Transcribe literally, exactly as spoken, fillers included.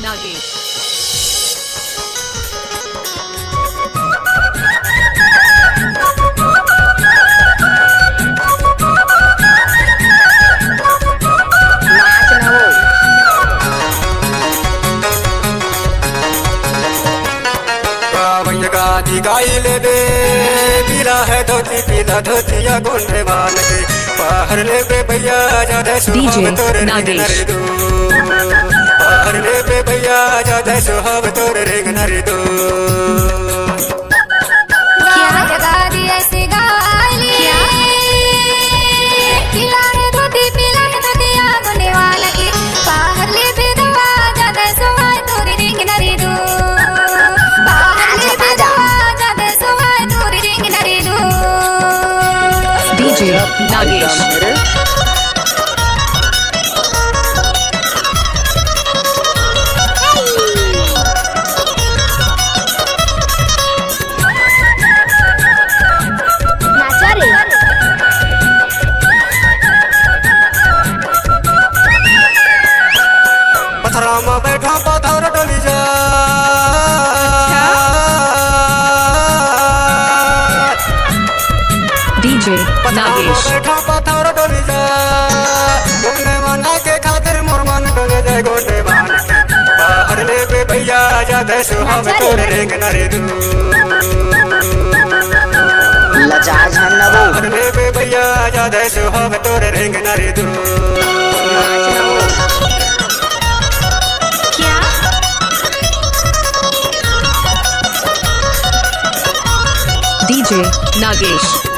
नागेश। नाच न हो। गावैया गादी गाई लेबे, पीला है धोती, पीला धोतिया गोंडे बांध के। पहर लेबे भैया, ज्यादा सुहाग DJ तोर नागेश। नरे दू। पहर लेबे भैया, ज्यादा सुहाग तोर रेंग नरे दू। क्या? गाय जगा दी ऐसी गाली। क्या? पीला रे धोती, पीला रे धोतिया, मुंडे वाला की। बाहर ले बेदवा, ज्यादा सोहाय तोरी रिंग नरी दू। बाहर ले बेदवा, ज्यादा सोहाय तोरी रिंग नरी दू। DJ नागेश। नाचा रे। पथरा म बैठा पत्थर डोली जा। DJ पथरा म नागेश। बैठा पत्थर डोली जा। घूमने वाला के खातिर मोर मन डोले जाए गोंडे बांध। बाहर लेबे भैया, ज्यादा सुहाग तोर रेंग नरे दू। लजा झन नबो। बाहर लेबे भैया, ज्यादा सुहाग तोर रेंग नरे दू। क्या? DJ नागेश।